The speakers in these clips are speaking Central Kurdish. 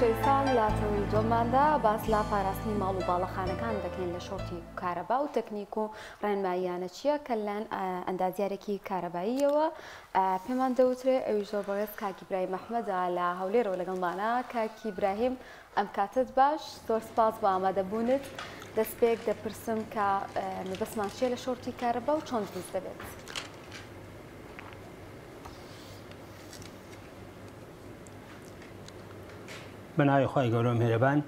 خۆشەویستان لە تەوەری دووەماندا باس لە پاراستنی ماڵ و باڵەخانەکان دەکەین لە شۆرتی کارەبا و تەکنیک و ڕێنماییانە چییە کە لەلایەن ئەندازیارێکی کارەباییەوە پێمان دەوترێ ئەویش زۆر بەڕێز کاک ئیبراهیم ئەحمەدە لە هەولێرەوە لەگەڵمانە. کاک ئیبراهیم ئەم کاتت باش، زۆر سپاس بۆ ئامادەبوونت. دەستپێک دەپرسم کە مەبەستمان چییە لە شۆرتی کارەبا و چۆن دروست دەبێت؟ بە ناوی خوای گەورە و میهرەبان.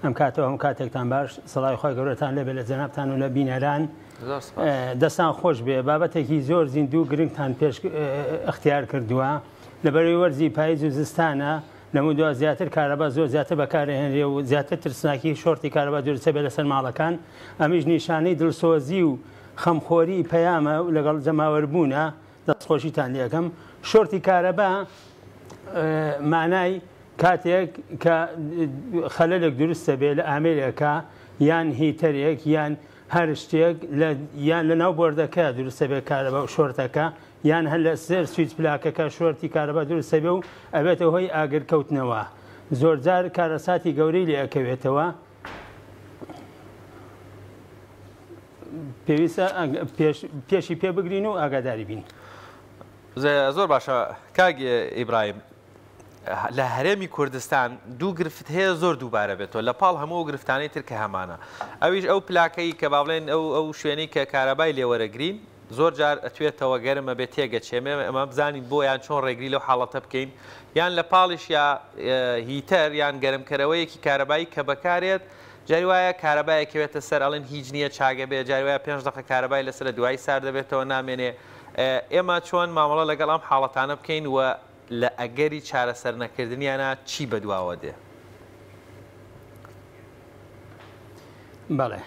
ئەم کاتەوە هەموو کاتێکتان باش، سڵاوی خوای گەورەتان لێبێ لە جەنابتان و لە بینەران. دەستان خۆش بێ، بابەتێکی زۆر زیندوو گرنگتان پێش ئەختیار کردووە. لەبەرەوەی وەرزی پاییز و زستانە، لەمەودوا زیاتر کارەبا زۆر زیاتر بەکارئەهێنرێ و زیاتر ترسناکی شۆرتی کارەبا دروستە بێ لەسەر ماڵەکان. ئەمیش نیشانەی دڵسۆزی و خەمخۆری پەیامە و لەگەڵ جەماوەربوونە. دەستخۆشیتان لێ ئەکەم. شۆرتی کارەبا مانای کاتێک کە خەلەلێک دروستە بێ لە ئامێرێکە یان هیتەرێک یان هەر شتێک لە یان لە ناو بۆردەکە دروستە بێ کارەبا و شۆرتەکە یان هەر لە سەر سویچ پلاکەکە شۆرتی کارەبا دروستە بێ و ئەبێتە هۆی ئاگر کەوتنەوە زۆرجار کارەساتی گەورەی لێ ئەکەوێتەوە. پێویستە پێشی پێ بگرین و ئاگاداری بین. زۆر باشە کاک ئیبراهیم، لە هەرێمی کوردستان دوو گرفت هەیە زۆر دووبارە بێتەوە لە پاڵ هەموو گرفتانەی تر کە هەمانە، ئەویش ئەو پلاکەی کە با بڵێن ئەو ئەو شوێنەی کە کارەبای لێوەرەگرین زۆر جار ئەتوێتەوە گەرمە بێ تێگەچێمێ، ئەمە بزانین بۆ یان چۆن ڕێگری لەو حاڵەتە بکەین، یان لە پاڵیشیا هیتەر یان گەرمکەرەوەیەکی کارەبایی کە بەکارێت جاری وایە کارەبای ئەکەوێتە سەر ئەڵێن هیچ نییە چاگە بێ، جاری وایە پێنج دەقە کارەبای لەسەرە دوایی سارد دەبێتەوە نامێنێ. ئێمە چۆن مامەڵە لەگەڵ ئەم حاڵەتانە بکەین و لە ئەگەری چارەسەر نەکردنیانا چی بەدواوە دێ؟ بەڵێ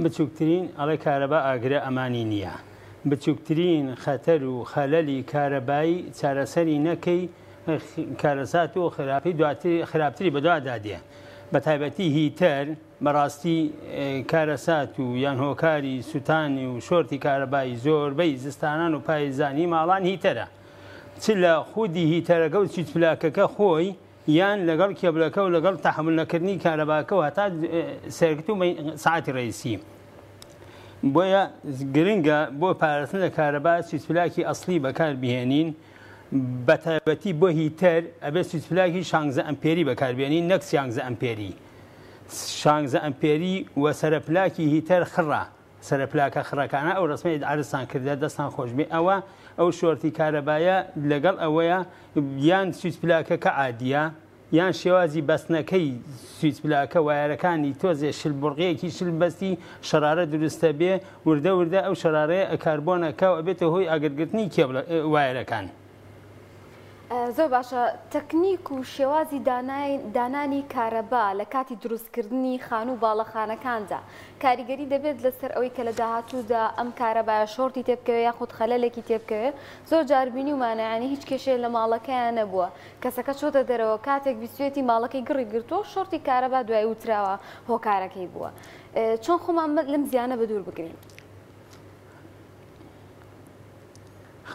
بچوکترین ئەڵێ کارەبا ئاگرە ئەمانی نییە بچوکترین خەتەر و خەلەلی کارەبایی چارەسەری نەکەی کارەسات و خراپی دواتر خراپتری بەدوادا دێ بەتایبەتی هیتەر بەڕاستی کارەسات و یان هۆکاری سوتانی و شۆرتی کارەبایی زۆربەی زستانان و پایزانی ماڵان هیتەرە چ لە خودی هیتەرەکە و سویچ پلاکەکە خۆی یان لەگەڵ کێبلەکە و لەگەڵ تەحمل نەکردنی کارەباکە و هەتا سێرکت و ساعتی ڕئیسی. بۆیە گرنگە بۆ پاراستن لە کارەبا سویچ پلاکی ئەسڵی بەکار بهێنین، بەتایبەتی بۆ هیتەر ئەبێ سویچ پلاکی شانزە ئەمپێری بەکاربێنین نەک سیانزە ئەمپێری. شانزە ئەمپێری و سەرە پلاکی هیتەر خڕە، سەرە پلاکە خڕەکانە ئەو ڕەسمەی عەرزتان کردە دەستان خۆشبێ ئەوە ئەو شۆرتی کارەبایە لەگەڵ ئەوەیە یان سویچ پلاکەکە عادیە یان شێوازی بەستنەکەی سویچ پلاکە وایەرەکانی تۆزێ شل بڕگەیەکی شل بەستی شەرارە دروستە بێ وردە وردە ئەو شەرارەیە کاربۆنەکە و ئەبێتە هۆی ئاگرگرتنی کێبڵ وایەرەکان. زۆر باشە تەکنیک و شێوازی دانانی کارەبا لە کاتی دروستکردنی خانوو و باڵەخانەکاندا کاریگەری دەبێت لەسەر ئەوەی کە لە داهاتوودا ئەم کارەبایە شۆرتی تێبکەوێت یاخود خەلەلێکی تێبکەوێت زۆر جار بینیومانە یانی هیچ کێشەیە لە ماڵەکەیان نەبووە کەسەکە چۆتە دەرەوە کاتێک بیستویەتی ماڵەکەی گڕی گرتووە شۆرتی کارەبا دوای وتراوە هۆکارەکەی بووە چۆن خۆمان لەم زیانە بەدوور بگرین؟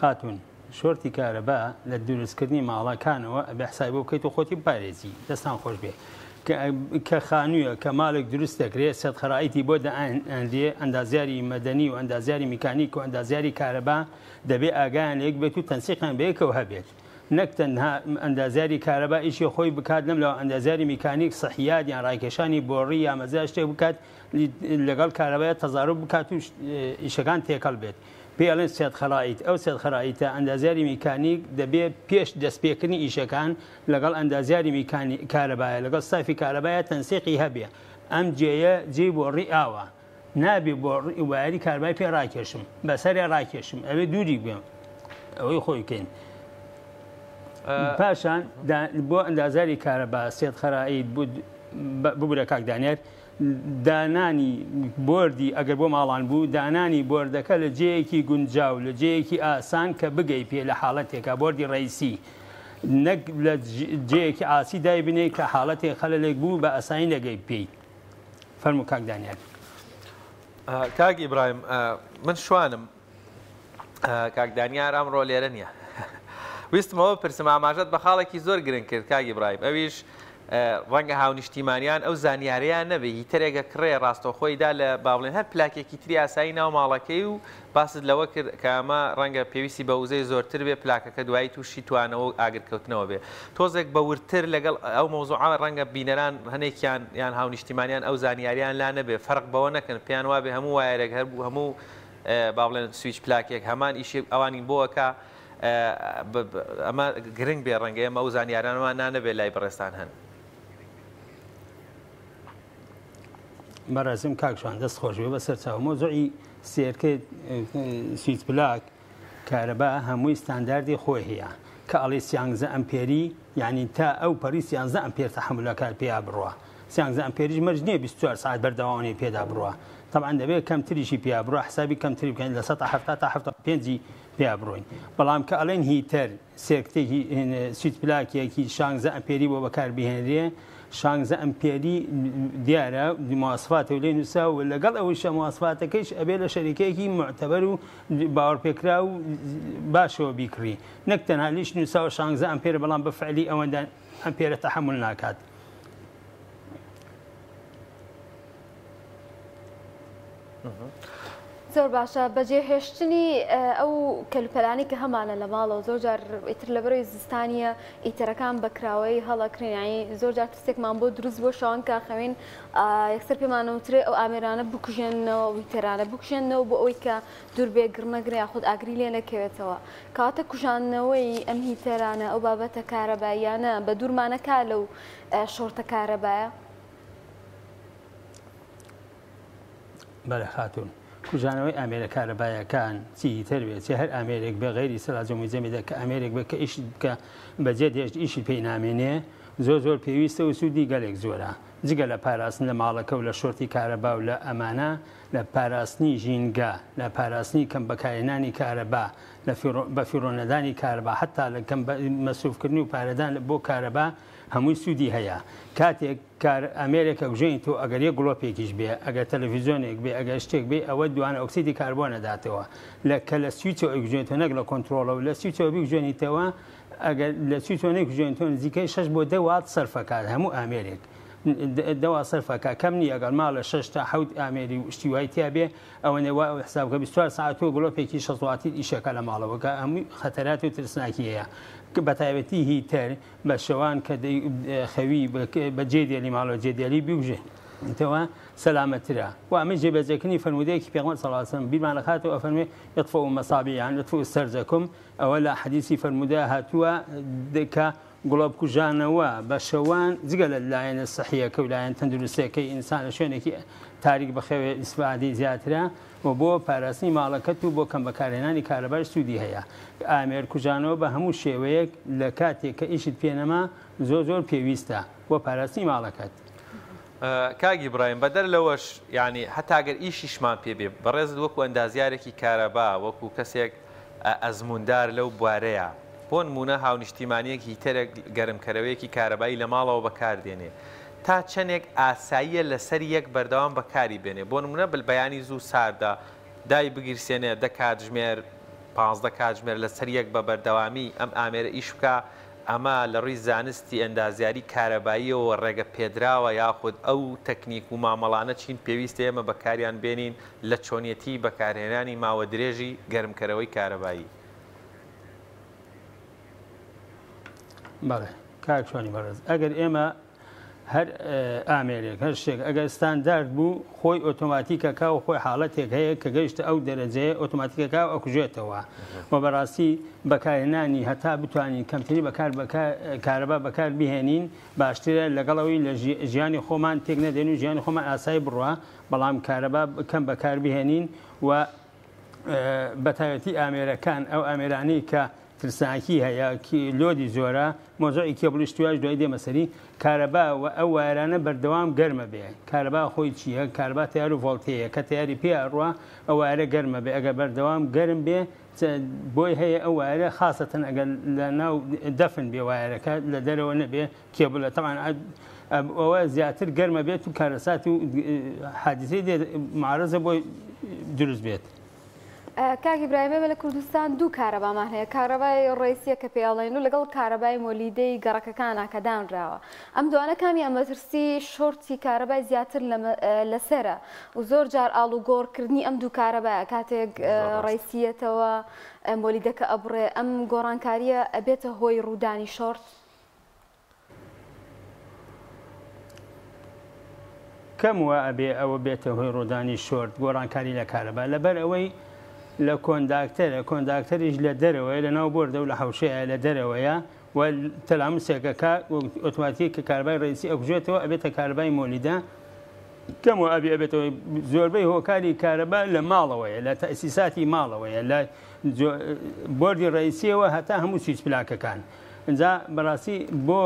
خاتوون شۆرتی کارەبا لە دروستکردنی ماڵەکانەوە ئەبێ حسابی بۆ بکەیت و خۆتی بپارێزی. دەستان خۆش بێ. کە خانوویە کە ماڵێک دروست دەکرێ سەد خەرائیتی بۆ دەئەنرێ ئەندازیاری مەدەنی و ئەندازیاری میکانیک و ئەندازیاری کارەبا دەبێ ئاگایان لە یەک بێت و تەنسیقیان بەیەکەوە هەبێت نەک تەنها ئەندازیاری کارەبا ئیشی خۆی بکات لەم لاوە ئەندازیاری میکانیک سەحیات یان ڕاکێشانی بۆڕی یا مەزا شتێک بکات لەگەڵ کارەبای تەزارب بکات و ئیشەکان تێکەڵ بێت. پێی ئەڵێن سێت خەرائیت، ئەو سێت خەرائیتە ئەندازیاری میکانیک دەبێ پێش دەستپێکردنی ئیشەکان لەگەڵ ئەندازیاری میکانی کارەبایە لەگەڵ ستافی کارەبایە تەنسیقی هەبێ ئەم جێیە جێی بۆڕی ئاوە نابێ بۆڕی وایەری کارەبای پێ ڕاکێشم بەسەرێ ڕاکێشم ئەوێ دووری بێم ئەوەی خۆی بکەین. پاشان بۆ ئەندازیاری کارەبا سێت خەرائیت ببورە کاک دانیار دانانی بۆردی ئەگەر بۆ ماڵان بوو دانانی بۆردەکە لە جێیەکی گونجاو لە جێیەکی ئاسان کە بگەی پێ لە حاڵەتێکا بۆردی ڕەیسی نەک لە جێیەکی ئاسی دایبنێ کە حاڵەتێک خەلەلێک بوو بە ئاسانی نەگەی پێی. فەرموو کاک دانیال. کاک ئیبراهیم من شوانم کاک دانیار ئەمڕۆ لێرە نییە. ویستم ئەوە بپرسم ئاماژەت بە خاڵێکی زۆر گرنگ کرد کاک ئیبراهیم ئەویش ڕەنگە هاونیشتیمانیان ئەو زانیاریان نەبێ، heater ێک ئەکڕێ ڕاستەوخۆی دا لە با بڵێن هەر پلاکێکی تری ئاسایی ناو ماڵەکەی و باست لەوە کرد کە ئەمە ڕەنگە پێویستی بە وزەی زۆرتر بێ پلاکەکە دوایی تووشی توانەوە و ئاگرکەوتنەوە بێ. تۆزێک بە وردتر لەگەڵ ئەو مەوزوعە ڕەنگە بینەران هەنێکیان یان هاونیشتیمانیان ئەو زانیاریان لا نەبێ فەرق بەوە نەکەن پێیان وابێ هەموو wire ێک هەر هەموو با بڵێن سویچ پلاکێک هەمان ئیشی ئەوانی بۆ ئەکا ئەمە گرنگ بێ ڕەنگە ئێمە ئەو زانیارانەمان نا نەبێ لای بەڕێزتان هەن. بەڕێزم کاک شوان دەست خۆش بێ بەسەر چاو مەوزوعی circuit سویچ پلاک کارەبا هەمووی ستانداردی خۆی هەیە کە ئەڵێ سیانزە ئەمپێری یعنی تا ئەو پەری سیانزە ئەمپێر تەحەمولەکات پێیا بڕوا سیانزە ئەمپێریش مەرج نییە 24 ساعت بەردەوامانی پێدا بڕوا طبعا دەبێت کەمتریشی پیا بڕوا حسابی کەمتری بکەین لە 170 تا 75 پیا بڕۆین بەڵام کە ئەڵێن heater circuit ێکی سویچ پلاکێکی شانزە ئەمپێری بۆ بەکار بهێنرێ شانزە ئەمپێری دیارە مواسفاتە و لێ نووسا و لەگەڵ ئەوەیشە مواسفاتەکەیش ئەبێ لە شەریکەیەکی معتەبەر و باوەڕپێکرا و باشەوە بیکڕی نەک تەنها لیش نووساوە شانزە ئەمپێرە بەڵام بە فعلی ئەوەندە ئەمپێرە تەحەمول ناکات. زۆر باشە بەجێهێشتنی ئەو کەلوپەلانەی کە هەمانە لە ماڵەوە زۆر جار ئیتر لەبەرەوەی زستانیە heater ەکان بەکراوەی هەڵەکرێن یانی زۆر جار ترسێکمان بۆ دروست بۆ شەوان کە خەوین یەکسەر پێمانەوترێ ئەو ئامێرانە بکوژێنەوە heater انە بکوژێنەوە بۆ ئەوەی کە دوور بێ گڕ نەگرێ یاخود ئاگری لێ نەکەوێتەوە کەواتە کوژاندنەوەی ئەم heater انە ئەو بابەتە کارەباییانە بە دوورمانەکا لەو short ە کارەبایە. بەلێ خاتوون، کوژانەوەی ئامێرە کارەبایەکان چی heater بێ چی هەر ئامێرێک بێ غەیری سەلاجە موجەمیدە کە ئامێرێک بێ کە ئیشت بکە بەجێت هێشت ئیشی پێی نامێنێ زۆر زۆر پێویستە و سوودی گەلێک زۆرە جگە لە پاراستن لە ماڵەکە و لە short ی کارەبا و لە ئەمانە لە پاراستنی ژینگە لە پاراستنی کەم بەکارهێنانی کارەبا لە بەفیڕۆنەدانی کارەبا حەتا لە کەم مەسروفکردن و پارەدان بۆ کارەبا هەمووی سوودی هەیە کاتێک کار ئامێرێک ئەکوژێنی تۆ ئەگەر یەک گڵۆپێکیش بێ ئەگەر تەلەفیزیۆنێک بێ ئەگەر شتێک بێ ئەوە دوانە ئۆکسیدی کاربۆن ئەداتەوە لە کە لە سویچەوە ئەیکوژێنیتەوە نەک لە کۆنترۆڵەوە لە سویچەوە بیکوژێنیتەوە ئەگەر لە سویچەوە نەیکوژێنیتەوە نزیکەی 6 بۆ 10 وات سەرفەکات هەموو ئامێرێک دە وات سەرفەکە کەم نییە ئەگەر ماڵە 6 تا حەوت ئامێری و شتی وای تیا بێ ئەوەنە وا حساب کە 24 ساعت تۆ گڵۆپێکی 6 واتی ئیشەکە لە ماڵەوە کە هەمووی خەتەرات و ترسناکی هەیە بە تایبەتی heater بە شەوان کە خەوی بە جێ دێلی ماڵەوە جێ دێلی بیوژێنیتەوە سەلامەترە و ئەمە جێبەجێکردنی فەرموودەیەکی پێغەمبەر صلی الله علیه وسلم بیرمان دەخاتەوە ئەفەرموێ اطفئوا مصابیح یان اطفئوا سرجکم ئەوە لە حەدیسی فەرموودە هاتووە کە گڵۆپ کوژانەوە بە شەوان جگە لە لایەنە سەحیەکە و لایەن تەندروستیەکەی ئینسان لە شوێنێکی تاریک بخەوێ ئیسفادەی زیاترە و بۆ پاراستنی ماڵەکەت و بۆ کەم بەکارهێنانی کارەباش سوودی هەیە. ئامێر کوژانەوە بە هەموو شێوەیەک لە کاتێک کە ئیشت پێ نەما زۆر زۆر پێویستە بۆ پاراستنی ماڵەکەت. کاک ئیبراهیم بەدەر لەوەش یانی هەتا گەر ئیشیشمان پێ بێ بەڕێزت وەکو ئەندازیارێکی کارەبا وەکو کەسێک ئەزمووندار لەو بوارەیا بۆ نموونە هاونیشتیمانیەک heater ێک گەرمکەرەوەیەکی کارەبایی لە ماڵەوە بەکار دێنێ تا چەنێک ئاساییە لەسەر یەک بەردەوام بەکاری بێنێ بۆ نموونە بەیانی زوو ساردە دای بگیرسێنێ دە کاتژمێر 15 کاتژمێر لەسەر یەک بە بەردەوامی ئەم ئامێرە ئیش بکا ئەمە لە ڕووی زانستی ئەندازیاری کارەباییەوە ڕێگە پێدراوە یاخود ئەو تەکنیک و مامەڵانە چین پێویستە ئێمە بەکاریان بێنین لە چۆنیەتی بەکارهێنانی ماوە درێژی گەرمکەرەوەی کارەبایی؟ بەڵێ کاک شوانی بەڕێز ئەگەر ئێمە هەر ئامێرێک هەر شتێک ئەگەر ستاندارد بوو خۆی ئۆتۆماتیکەکە و خۆی حاڵەتێک هەیە کە گەیشتە ئەو دەرەجەیە ئۆتۆماتیکەکە و ئەکوژێتەوە و بەڕاستی بەکارهێنانی هەتا بتوانین کەمتری بەکار کارەبا بەکار بهێنین باشترە لەگەڵ ئەوەی لە ژیانی خۆمان تێک نەدەین و ژیانی خۆمان ئاسایی بڕوا بەڵام کارەبا کەم بەکار بهێنین و بەتایبەتی ئامێرەکان ئەو ئامێرانەی کە ترسناکی هەیە load ی زۆرە مۆزعی cable یش تواش دوای دێمە سەری کارەبا و ئەو wire انە بەردەوام گەرمە بێ کارەبا خۆی چییە کارەبا تیار و ڤۆڵتەیە کە تیاری پێ ئەڕوا ئەو wire ە گەرمە بێ ئەگەر بەردەوام گەرم بێ بۆی هەیە ئەو wire ە خاصەتەن ئەگەر لە ناو دەفن بێ wire ەکە لە دەرەوە نەبێ cable ە تەبعەن ئەوە زیاتر گەرمە بێت و کارەسات و حادیسەی دێت معرەزە بۆی دروست بێت. کاک ئیبراهیم ئێمە لە کوردستان دوو کارەبامان هەیە، کارەبای ڕەیسیە کە پێی ئەڵێن و لەگەڵ کارەبای مۆلیدەی گەڕەکەکانە کە دانراوە. ئەم دوانە کامیان مەترسی شۆرتی کارەبای زیاتر لەسەرە و زۆر جار ئاڵوگۆڕکردنی ئەم دوو کارەبایە کاتێک ڕەیسیەتەوە مۆلیدەکە ئەبڕێ ئەم گۆڕانکاریە ئەبێتە هۆی ڕوودانی شۆرت؟ کەم وا ئەبێ ئەوە بێتە هۆی ڕوودانی شۆرت، گۆڕانکاری لە کارەبا، لەبەر ئەوەی لە کۆنداکتەرە، کۆنداکتەریش لە دەرەوەیە، لە ناو بۆردە و لە حەوشەیە لە دەرەوەیە و تەلامسێکەکە ئۆتۆماتیک کە کارەبای ڕئیسی ئەکوژێتەوە ئەبێتە کارەبای مۆلیدە، کەم وا ئەبێ ئەبێتەوە زۆربەی هۆکاری کارەبا لە ماڵەوەیە، لە تەئسیساتی ماڵەوەیە، لە بۆردی ڕئیسیەوە هەتا هەموو سویچ پلاکەکان. جا بەڕاستی بۆ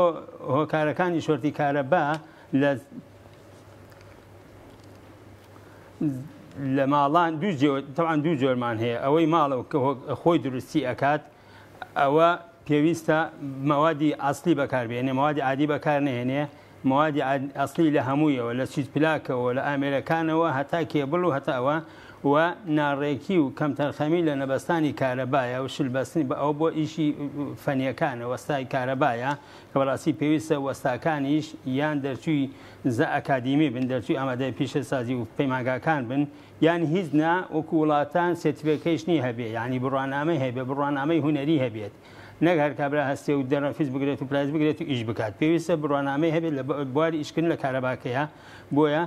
هۆکارەکانی شۆرتی کارەبا لە لە ماڵان دوو جۆر تەوان دوو جۆرمان هەیە ئەوەی ماڵەوە کە خۆی دروستی ئەکات ئەوە پێویستە مەوادی ئەسلی بەکاربێنێ مەوادی عادی بەکار نهێنێ مەوادی ئەسلی لە هەموویەوە لە سویچ پلاکەوە لە ئامێرەکانەوە هەتا کێبڵ و هەتا ئەوە و ناڕێکی و کەمتەرخەمی لە نەبەستانی کارەبایە و شل بەستنی بە ئەوە بۆ ئیشی فەنیەکانە وەستای کارەبایە کە بەڕاستی پێویستە وەستاکانیش یان دەرچووی زە ئەکادیمی بن دەرچووی ئامادەی پیشەسازی و پەیمانگاکان بن یان هیچ نا وەکو وڵاتان certification ی هەبێ یانی بڕوانامەی هەبێ بڕوانامەی هونەری هەبێت نەک هەر کابرا هەستێ و دەرەفیس بگرێت و پلایز بگرێت و ئیش بکات پێویستە بڕوانامەی هەبێت لە بواری ئیشکردن لە کارەباکەیە بۆیە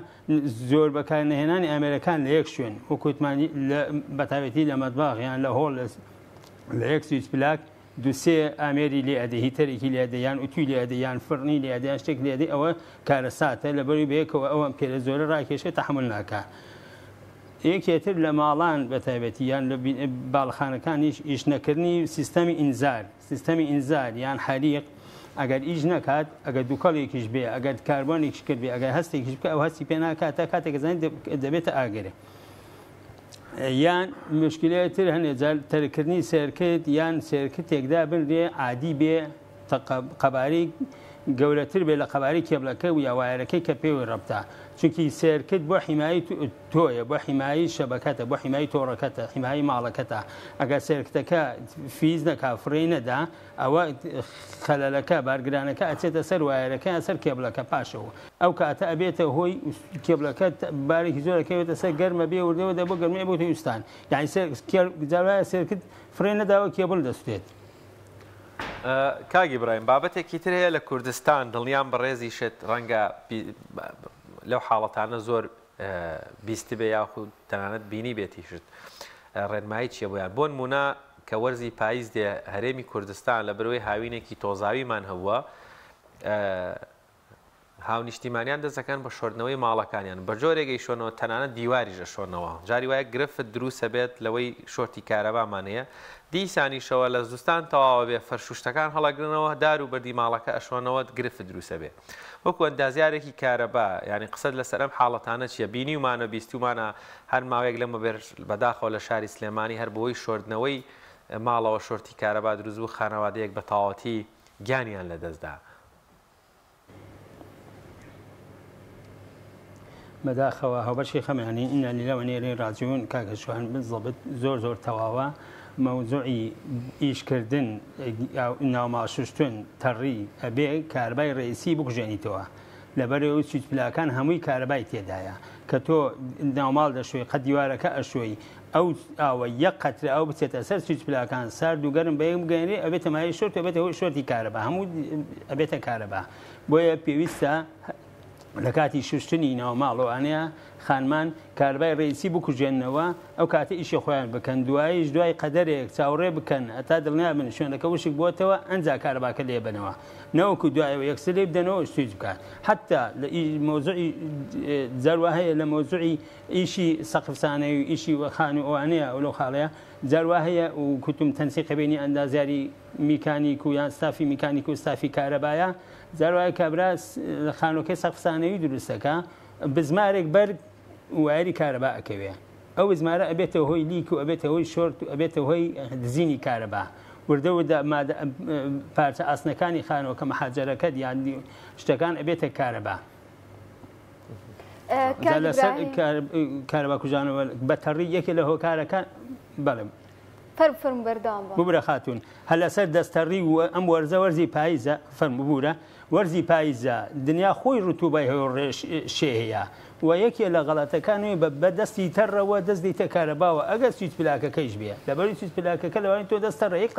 زۆر بەکارنەهێنانی ئامێرەکان لە یەک شوێن وەکوتمانی بەتایبەتی لە مەتباخ یان لە هۆڵ لە یەک سویچ پلاک دوسێ ئامێری لێ ئەدەی هیتەرێکی لێ ئەدەی یان ئوتوی لێ ئەدەی یان فڕنی لێ ئەدەی یان شتێک لێ ئەدەی ئەوە کارەساتە لەبەروی بەیەکەوە ئەو ئەمپێرە زۆرە ڕاکێشێ تەحەمول ناکا یەکێ تر لە ماڵان بە تایبەتی یان لە باڵخانەکانیش ئیش نەکردنی سیستەمی ئینزار سیستەمی ئینزار یان حەریق ئەگەر ئیش نەکات ئەگەر دووکەڵێکیش بێ ئەگەر کاربۆنێکیش کرد بێ ئەگەر هەستێکیش بکە ئەو هەستی پێ ناکات تا کاتێک زانیت دەبێتە ئاگرێ یان مشکلەی تر هەنێ جار تەرکردنی circuit یان circuit ێک دابنرێ عادی بێ قەبارەی گەورەتر بێ لە قەبارەی کێبلەکە و یا وایەرەکەی کە پێوەی ڕەبتە چونکی circuit بۆ حیمایی تۆیە بۆ حیمایی شەبەکەتە بۆ حیمایی تۆڕەکەتە حیمایی ماڵەکەتە ئەگەر circuit ەکە فیز نەکا فڕێی نەدا ئەوە خەلەلەکە بارگرانەکە ئەچێتە سەر وایەرەکە یان سەر کێبلەکە پاشەوە ئەو کاتە ئەبێتە هۆی کێبلەکە بارێکی زۆر ئەکەوێتە سەر گەرمە بێ وردەوە دە بۆ گەرمی بۆتە ئوستان یعنی سەر جار وایە circuit فڕێ نەداوە کێبل دەسوتێت. کاک ئیبراهیم بابەتێکی تر هەیە لە کوردستان دڵنیام بەڕێزیشت ڕەنگە لەو حاڵەتانە زۆر بیستبێ یاخود تەنانەت بینیبێتیشت ڕێنمایی چیە بۆیان بۆ نمونە کە وەرزی پاییز دێ هەرێمی کوردستان لە بەرەوەی هاوینێکی تۆزاویمان هەبووە هاونیشتیمانیان دەست دەکەن بە شۆردنەوەی ماڵەکانیان، بە جۆرێک ئەیشۆنەوە تەنانەت دیواریش ئەشۆنەوە، جاری وایە گرفت دروست ئەبێت لەوەی شۆرتی کارەبامان هەیە، دیسانیشەوە لە زستان تەواو ئەبێ فەرش و شتەکان هەڵەگرنەوە دار و بەردی ماڵەکە ئەشۆنەوە گرفت دروست ئەبێ. وەکو ئەندازیارێکی کارەبا یانی قسەت لەسەر ئەم حاڵەتانە چیە؟ بینیومانە بیستومانە هەر ماوەیەک لەمەوبەر بەداخەوە لە شاری سلێمانی هەر بەهۆی شۆردنەوەی ماڵەوە شۆرتی کارەبا دروست بوو خانەوادەیەک بە تەواوەتی گیانیان لەدەستدا. بەداخەوە هاوبەشی خەمانی انا للە و انا الیه راجعون کاکە شوان بالضبط زۆر زۆر تەواوە مەوزوعی ئیشکردن ناوماڵ شوشتن تەڕی ئەبێ کاربای ڕئیسی بکوژێنیتەوە لەبەرەوە سویچ پلاکان هەمووی کارەبای تێدایە کە تۆ ناوماڵ دەشۆی قەت دیوارەکە ئەشۆی ئەو ئاوە یەک قەترە ئەو بچێتە سەر سویچ پلاکان سارد و گەرم بەیەک بگەێنێ ئەبێتە مایەی شۆرت ئەبێتە هۆی شۆرتی کارەبا هەموو ئەبێتە کارەبا بۆیە پێویستە لە کاتی شوشتنی ناوماڵەوانەیە خانمان کارەبای ڕئیسی بکوژێنەوە ئەو کاتە ئیشی خۆیان بکەن دواییش دوای قەدەرێک چاوەڕێ بکەن هەتا دڵنیا بن شوێنەکە وشک بووەتەوە ئەنجا کارەباکە لێبەنەوە نەوەکو دوایەوە یەکسەر لێ بدەنەوە سویچ بکات حتا لە مەوزوعی جار وا هەیە لە مەوزوعی ئیشی سەقفسانەی و ئیشی خان و ئەوانەیە ئەو لەو خاڵەیە جار وا هەیە و کوتم تەنسیقە بینی ئەندازیاری میکانیک و یان ستافی میکانیک و ستافی کارەبایە جار وایە کابرا خانووەکەی سەقفسانەوی دروستەکە بزمارێک بەر وایەری کارەبا ئەکەوێ ئەو بزمارە ئەبێتە هۆی leak و ئەبێتە هۆی شۆرت و ئەبێتە هۆی دزینی کارەبا وردە وردە پارچە ئاسنەکانی خانووەکە مەحاجەرەکەت یان شتەکان ئەبێتە کارەبا. جا لەسەر کارەبا کوژانەوە بە تەڕی یەکێ لە هۆکارەکان بەڵێ. فەرموو فەرموو بەردەوام بە. ببورە خاتوون هەر لەسەر دەستەڕی و ئەم وەرزە وەرزی پاییزە فەرموو ببورە وەرزی پاییزە دنیا خۆی ڕتوبەی هەیە و ڕێش شێ هەیە و یەکێ لە غەڵەتەکان وێ بە دەستی تەڕەوە دەست دەیتە کارەباوە ئەگەر سویچ پلاکەکەیش بێ لەبەری سویچ پلاکەکە لەوانی تۆ دەست تەڕە یەک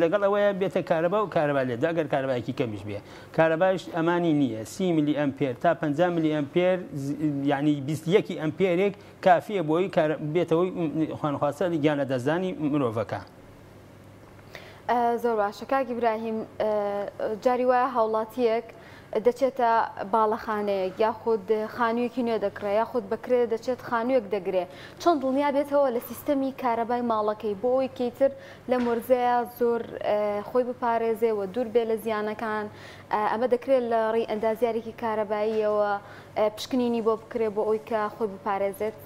لەگەڵ ئەوەیە بێتە کارەبا و کارەبا لێدا ئەگەر کارەبایەکی کەمیش بێ کارەبایش ئەمانی نییە 30 ملی ئەمپێر تا 50 ملی ئەمپێر یعنی 21 ئەمپێرێک کافیە بۆی بێتەوەی خوانخواستە گیان لەدەستدانی مرۆڤەکە. زۆر باشە کاک ئیبراهیم جاری وایە هاوڵاتیەک دەچێتە باڵەخانەیەک یاخود خانوویەکی نوێ دەکڕێ یاخود بەکرێ دەچێت خانوویەک دەگرێ چۆن دڵنیا بێتەوە لە سیستەمی کارەبای ماڵەکەی بۆ ئەوەی کەیتر لەم وەرزەیە زۆر خۆی بپارێزێ و دوور بێ لە زیانەکان ئەمە دەکرێت لە ڕێی ئەندازیارێکی کارەباییەوە پشکنینی بۆ بکرێ بۆ ئەوی کە خۆی بپارێزێت؟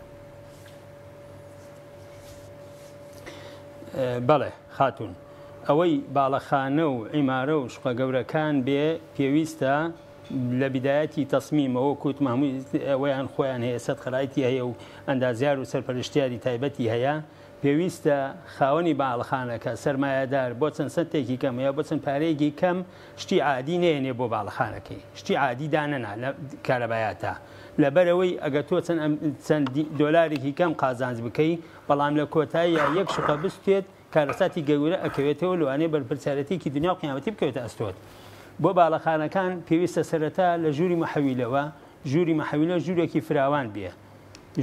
بەڵێ خاتوون ئەوەی باڵەخانە و عیمارە و شوقە گەورەکان بێ پێویستە لە بیدایەتی تەسمیمەوە وەکو وتم هەمووی ئەوەیان خۆیان هەیە سەد خەرایتی هەیە و ئەندازیار و سەرپەرشتیاری تایبەتی هەیە پێویستە خاوەنی باڵەخانەکە سەرمایەدار بۆ چەند سەنتێکی کەم یا بۆ چەند پارەیەکی کەم شتی عادی نەیەنێ بۆ باڵەخانەکەی شتی عادی دانەنا لە کارەبایاتا لەبەرئەوەی ئەگەر تۆ چەند چەند دۆلارێکی کەم قازانج بکەی بەڵام لە کۆتاییا یەک شوقە بسوتێت کارەساتی گەورە ئەکەوێتەوە لەوانەیە بەرپرسیارەتیەکی دنیا و قیامەتی بکەوێتە ئەستۆت بۆ باڵەخانەکان پێویستە سەرەتا لە ژووری محەویلەوە ژووری محەویلە ژوورێکی فراوان بێ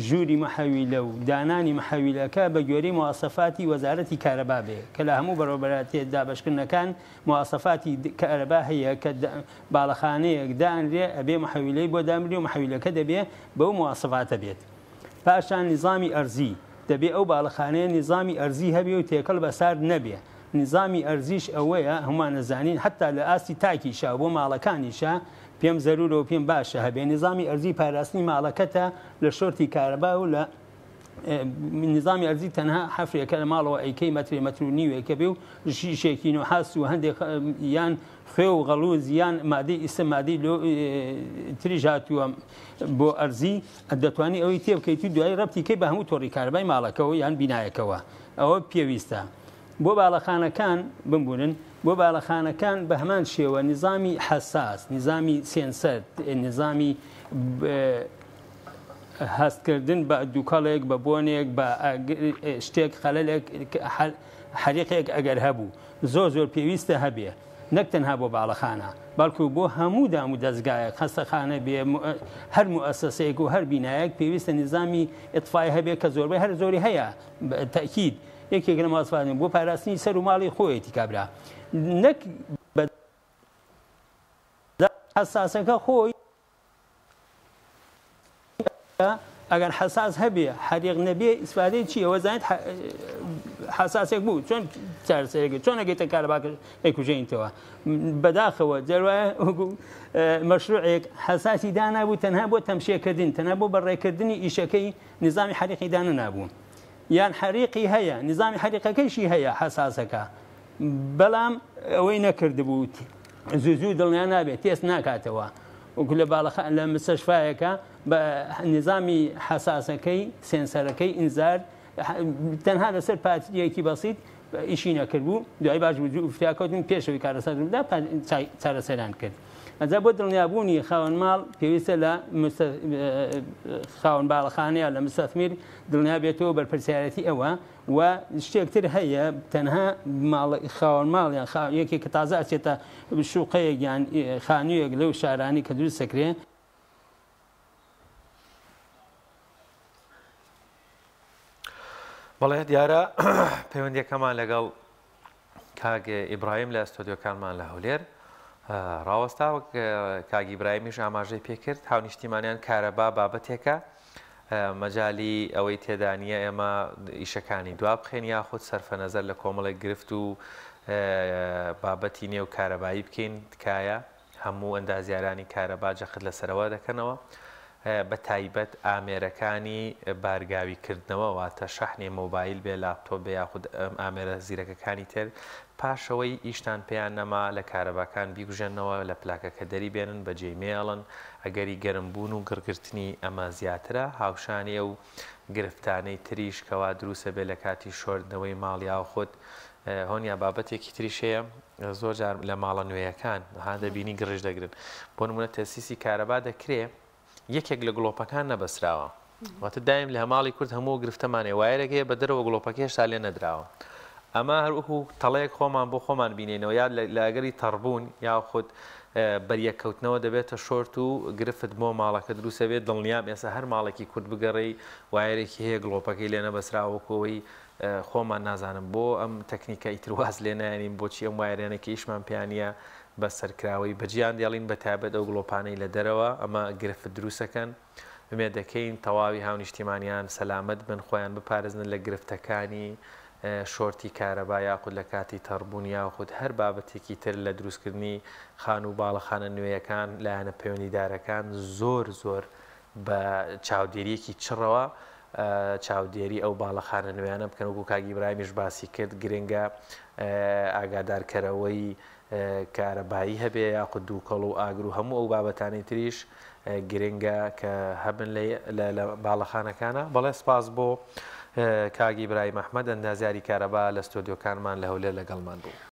ژووری محەویلە و دانانی محەویلەکە بە گوێرەی مواسەفاتی وەزارەتی کارەبا بێ کە لە هەموو بەڕێوەبەرایەتیە دابەشکردنەکان مواسەفاتی کارەبا هەیە کە باڵەخانەیەک دانرێ ئەبێ محەویلەی بۆ دانرێ و محەویلەکە دەبێ بەو مواسەفاتە بێت. پاشان نیزامی ئەرزی، دەبێ ئەو باڵەخانەیە نیزامی ئەرزی هەبێ و تێکەڵ بە سارد نەبێ. نیزامی ئەرزیش ئەوەیە هەموومان ئەزانین حەتتا لە ئاستی تاکیشا و بۆ ماڵەکانیشا پێم زەرورە و پێم باشە هەبێ نیزامی ئەرزی پاراستنی ماڵەکەتە لە شۆرتی کارەبا و لە نیزامی ئەرزی تەنها حەفرێکە لە ماڵەوە ئەیکەی مەترێ مەتر و نیوێکە بێ و شیشێکی نوحاس و هەندێک یان خوێ و غەڵوز یان مادەی ئیسە مادەی لۆ تریش هاتووە بۆ ئەرزی دەتوانی ئەوەی تێ بکەیت و دوای ڕەبتی کەی بە هەموو تۆڕی کارەبای ماڵەکەوە یان بینایەکەوە ئەوە پێویستە بۆ باڵەخانەکان بمبورن بۆ باڵەخانەکان بە هەمان شێوە نیزامی حەساس نیزامی سێنسەر نیزامی هەستکردن بە دووکەڵێک بە بۆنێک بە شتێک خەلەلێک حەریقێک ئەگەر هەبوو زۆر زۆر پێویستە هەبێ نەک تەنها بۆ باڵەخانە بەڵکو بۆ هەموو دام و دەزگایەک خەستەخانە بێ هەر موئەسەسەیەک و هەر بینایەک پێویستە نیزامی ئیتفای هەبێ کە زۆربەی هەر زۆری هەیە تەئکید یەکێک لە ماسفانی بۆ پاراستنی سەر و ماڵی خۆیەتی کابرا نەک بە حەساسەکە خۆی ئەگەر حەساس هەبێ حەریق نەبێ ئیسفادەی چییە وەزانیت حەساسێک بوو چۆن چارەسەرێک چۆن ئەگەیتە کارەباکە ئەیکوژێنیتەوە بەداخەوە جەروایە مەشروعێک حەساسی دانابوو تەنها بۆ تەمشێکردن تەنها بۆ بەڕێکردنی ئیشەکەی نظامی حەریقی دانەنابوو یان حەریقی هەیە نظامی حەریقەکەیشی هەیە حەساسەکە بەڵام ئەوەی نەکردبوو زوو زوو دڵنیا نابێت تێست ناکاتەوە وەکو لە باڵەخە لە مستەشفایەکە بە نظامی حەساسەکەی سێنسەرەکەی ئینزار تەنها لەسەر پاتریەکی بەسیت ئیشی نەکردبوو دوای باش بوو فریاکەوتن پێشەوەی کارەسات ڕوودا چارەسەریان کرد ئەجا بۆ دڵنیابوونی خاوەن ماڵ پێویستە لە خاوەن باڵەخانەیە لە مستەثمیر دڵنیا بێتەوە بەرپرسیارەتی ئەوە و شتێک تر هەیە تەنها ماڵ خاوەن ماڵ یان یەکێک کە تازە ئەچێتە شوقەیەک یان خانوویەک لەو شارانەی کە دروست دەکرێ. بەڵێ دیارە پەیوەندیەکەمان لەگەڵ کاک ئیبراهیم لە ستۆدیۆکانمان لە هەولێر ڕاوەستا وەک کاک ئیبراهیمیش ئاماژەی پێکرد هاونیشتیمانیان کارەبا بابەتێکە مەجالی ئەوەی تێدا نییە ئێمە ئیشەکانی دوا بخەین یاخود سەرفە نەزەر لە کۆمەڵێک گرفت و بابەتی نێو کارەبایی بکەین تکایە هەموو ئەندازیارانی کارەبا جەخت لەسەرەوە دەکەنەوە. بە تایبەت ئامێرەکانی بارگاوی کردنەوە واتە شەحنی مۆبایل بێ لاپتۆپ بێ یاخود ئامێرە زیرەکەکانی تر پاشەوەی ئیشتان پێیان نەما لە کارەباکان بیکوژێنەوە لە پلاکەکە دەری بێنن بەجێی مێڵن ئەگەری گەرم بوون و گڕگرتنی ئەمە زیاترە هاوشانی ئەو گرفتانەی تریش کەوا دروسە بێ لە کاتی شۆردنەوەی ماڵ یاخود هۆنیا بابەتێکی تریش هەیە زۆر جار لە ماڵە نوێیەکان ها دەبینی گڕیش دەگرن بۆ نمونە تەسیسی کارەبا دەکرێ یەکێک لە گڵۆپەکان نەبەسراوە واتە دایم لە ماڵی کورد هەموو گرفتەمانێ وایەرێک هەیە بە دەرەوە گڵۆپەکە هێشتا لێ نەدراوە ئەمە هەروەکو تەڵەیەک خۆمان بۆ خۆمان بینینەوە یا لە ئەگەری تەڕبوون یاخود بەریەککەوتنەوە دەبێتە شۆرت و گرفت بۆ ماڵەکە دروستە بێت دڵنیام ئێستا هەر ماڵێکی کورد بگەڕێی وایەرێکی هەیە گڵۆپەکەی لێ نەبەسراوە وەکو ئەوەی خۆمان نازانم بۆ ئەم تەکنیکە ئیتر واز لێ نایەنین بۆچی ئەم وایەرانە کە ئیشمان پێیان نییە بە سەرکراوەی بەجیان دێڵین بە تایبەت ئەو گڵۆپانەی لە دەرەوە ئەمە گرفت دروستەکەن ئومێد دەکەین تەواوی هاونیشتیمانیان سەلامەت بن خۆیان بپارێزن لە گرفتەکانی شۆرتی کارەبا یاخود لە کاتی تەڕبوون یاخود هەر بابەتێکی تر لە دروستکردنی خانوو و باڵەخانە نوێیەکان لایەنە پەیوەندیدارەکان زۆر زۆر بە چاودێرییەکی چڕەوە چاودێری ئەو باڵەخانە نوێیانە بکەن وەکو کاک ئیبراهیمیش باسی کرد گرنگە ئاگادارکەرەوەی کارەبایی هەبێ یاخود دووکەڵ و ئاگر و هەموو ئەو بابەتانەی تریش گرنگە کە هەبن لە باڵەخانەکانە بەڵێ سپاس بۆ کاک ئیبراهیم ئەحمەد ئەندازیاری کارەبا لە ستۆدیۆکانمان لە هەولێر لەگەڵمان بوو.